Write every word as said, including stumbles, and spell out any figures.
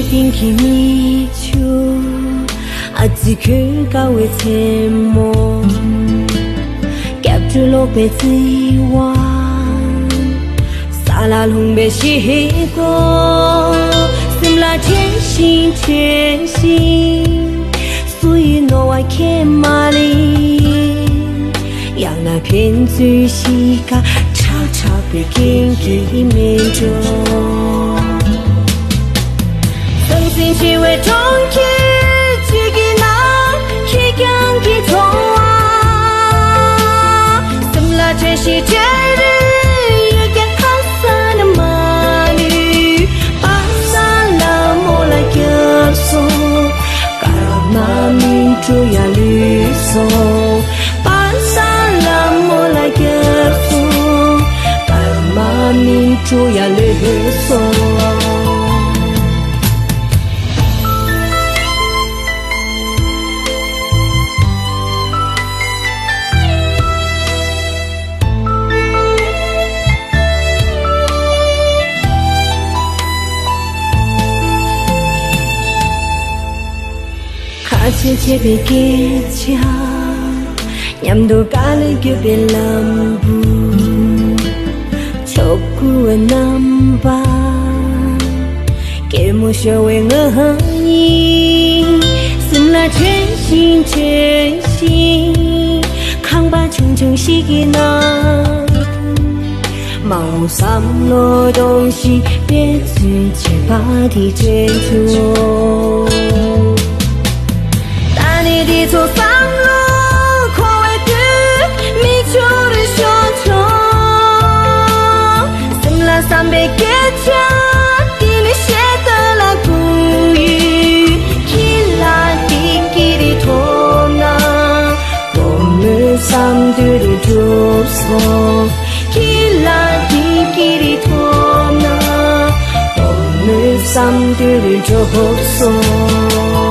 སྟེང་གི་མིག་ཆུ། ཨ་ཙི་ཁོའི་དཀར་བའི་མཚན་མོ། སྐྱབས་འགྲོ་ལོག་པའི་བརྩེ་བ། ས་ལ་ལྷུང་བའི་ཞིག་གོ། སེམས་ལ་དྲན་བཞིན་དྲན་བཞིན། སུ་ཡིས་རྣོ་བ་ཁས་མ་ལེན། ཡང་ན་ཕན་ཚུན་གཤིས་ཀ་ཁྲག་ཁྲག་པའི་རྐྱེན་གྱིས་མེད་འགྲོ། ཟང་ཟིང་ཆེ་བའི་གྲོང་ཁྱེར་གཅིག་གི་ནང་ཁེར་རྐྱང་གི་འཚོ་བ། སེམས་ལ་དྲན་ཤེས་བྲལ་རེ་ཡོད་ཀྱང་ཁ་ས་ན་མ་ལུས། པ་སངས་ལ་མོ་ལ་སྐྱབས་སོང་། ཀརྨ་མིང་འགྲོ་ཡ་ལུས་སོང་། པ་སངས་ལ་མོ་ལ་སྐྱབས་སོང་། ཀརྨ་མིང་འགྲོ་ཡ་ལུས་སོང་། ཁ་ཆེ་ཆེ་བའི་སྐད་ཆ། མཉམ་དུ་དཀའ་ལས་བརྒྱུད་པའི་ལམ་བུ། ཆོག་གུ་བའི་རྣམ་པ། སྐྱེད་མོས་བཤོལ་བའི་ང་གཉིས། སེམས་ལ་དྲན་བཞིན་དྲན་བཞིན། ཁང་པ་ཆུང་ཆུང་ཞིག་གི་ནང་། མ་འོངས་བསམ་བློ་གཏོང་བཞིན་འབད་བརྩོན་བྱེད་པ་དེ་དྲན་བྱུང་། ད་ནི་འདི་ཚོ་བསམ་བློ་འཁོར་བའི་དུས། མིག་ཆུ་རེ་ཤོར་བྱུང་། སེམས་ལ་བསམ་པའི་སྐད་ཆ་དེ་ནི་བཤད་ཐབས་ལ་སྒུག་ཡོད། ཁྱི་ལ་ཏིག་ཀི་རེ་ཐོབ་ན། བུ་མོའི་བསམ་འདུན་རེ་འགྲུབ་སོང་། ཁྱི་ལ་ཏིག་ཀི་རེ་ཐོབ་ན། བུ་མོའི་བསམ་འདུན་རེ་འགྲུབ་སོང་།